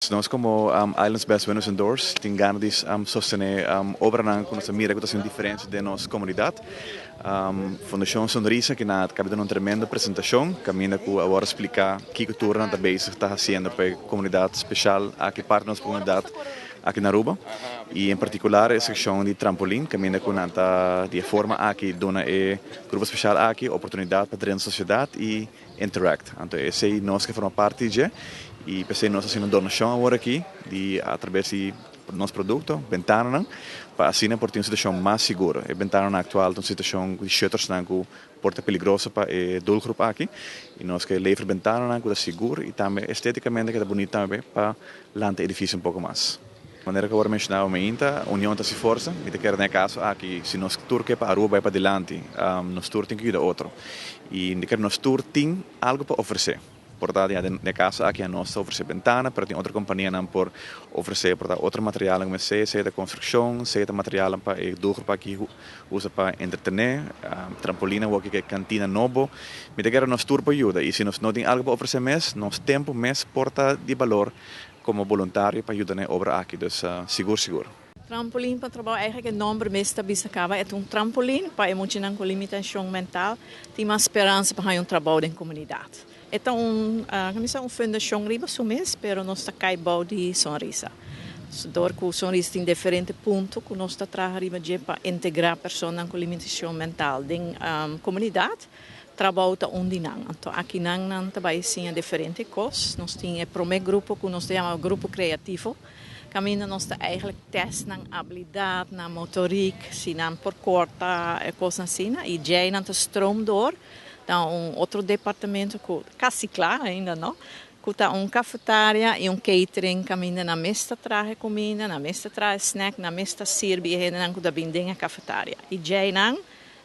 Nos como Islands Best Windows and Doors tin gana di sostene obranan cu nos ta mira cu ta haci un diferencia den nos comunidad. Fundacion Sonrisa cu nan a caba duna un tremendo presentacion caminda cu awor a splica kico tur nan ta bezig ta haciendo pa e comunidad special aki, parti di nos comunidad aki na Aruba y en particular e seccion di trampolin caminda cu nan ta di e forma aki duna e grupo special aki oportunidad pa drenta sociedad y interact. Anto esey nos ke forma parti di dje y p'esey nos ta haciendo un donacion awor aki di a traves di nos producto, bentananan, pa asina por tin un situacion mas sigur. E bentananan actual ta un situacion di shuttersnan cu por ta peligroso pa e doelgroep aki y nos ke lever bentananan cu ta sigur y tambe esteticamente ke ta bunita tambe pa lanta e edificio un poco mas. Manera ku awor menshonaba mainta, union ta hasi forsa. Mi ta kere den e kaso aki, si nos tur ke pa Aruba bai padilanti, nos tur tin ku yuda otro. I mi ta kere nos tur tin algu pa ofresé. Por ta ya den e kaso aki anos ta ofresé bentana, pero tin otro kompanianan por ofresé por ta otro materialnan ku mester, sea ta konstrukshon, sea ta materialnan pa e doelgroep aki usa pa entretené, trampolina awor ku e kantina nobo. Mi ta kere nos tur por yuda i si nos no tin algu pa ofresé mes, nos tempu mes por ta di balor Como boluntario pa yuda na e obra aki, dus sigur sigur. Trampolin pa trabou, eigenlijk e nomber mes ta bisa caba, e ta un trampolin pa e muchanan cu limitacion mental tin mas speransa pa haña un trabou den comunidad. E ta un, como bisa, un fundacion riba su mes, pero nos ta cay bou di Sonrisa. Dor cu Sonrisa tin diferente punto cu nos ta traha riba dje pa integra personanan cu limitacion mental den comunidad. Trabou ta un di nan. Anto akinan nan ta bai siña diferente kos. Nos tin e promé grupo ku nos ta yama grupo kreativo, kaminda nos ta eigentlik tèst nan abilidat, nan motorik, si nan por korta e kosnan asina. I djei nan ta stroom door na un otro departamento ku kasi kla ainda no, ku ta un kafetaria i un catering kaminda nan mes ta traha e kuminda, nan mes ta traha e snack, nan mes ta sirbi e hendenan ku ta bin den e kafetaria. I djei nan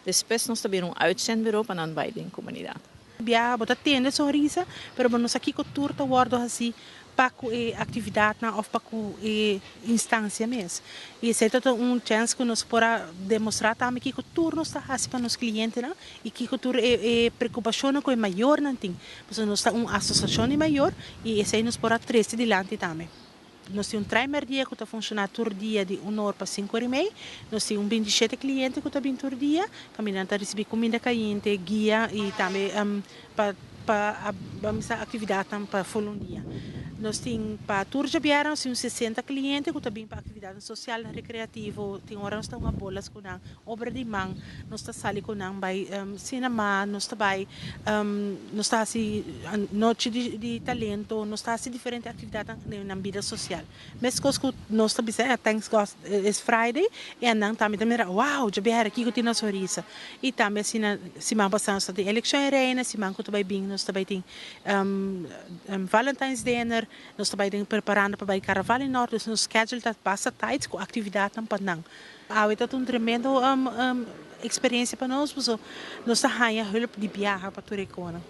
Despues nos ta bira un uitzendbureau pa nan bai den comunidad. Biaha bo ta tende sonrisa, pero bo no sa kiko tur ta wordo haci pa cu e actividadnan of pa cu e instancia mes. Y esey ta un chance cu nos por a demostra tambe kiko tur nos ta haci pa nos clientenan y kiko tur e preocupacionnan cu e mayornan tin. Pasobra nos ta un asociacion di mayor y esey nos por a trece dilanti tambe. Nos tin un trein merdia ku ta funshoná tur dia di un or pa sinku or i mei. Nos tin un 27 kliente ku ta bin tur dia. Kaminda nan ta risibí kuminda kayente, guia i tambe pa pa bamisa aktividatnan pa ful un dia. Nos tin pa tur djabièrnè nos tin un 60 kliente ku ta bin pa aktividatnan sosial, rekreativo. Tin ora nos ta hunga bolas ku nan, obra di man, nos ta sali ku nan bai sinema, nos ta bai nos ta hasi nochi di talento, nos ta hasi diferente aktividatnan den nan bida sosial. Meskos ku nos ta bisa thanks God it's Friday i nan tambe ta mira wow djabièrnè kiko tin na Sonrisa. I tambe asina siman pasá nos ta tin elekshon e reina, siman ku ta bai bin nos ta bai tin Valentine's dinner, nos ta bai den preparando pa bai Carnaval in Noord, dus nos schedule ta basta tight ku aktividatnan pa nan. Awe ta un tremendo experiencia pa nos, pasobra nos ta haña hulp di biaha pa tur e konan.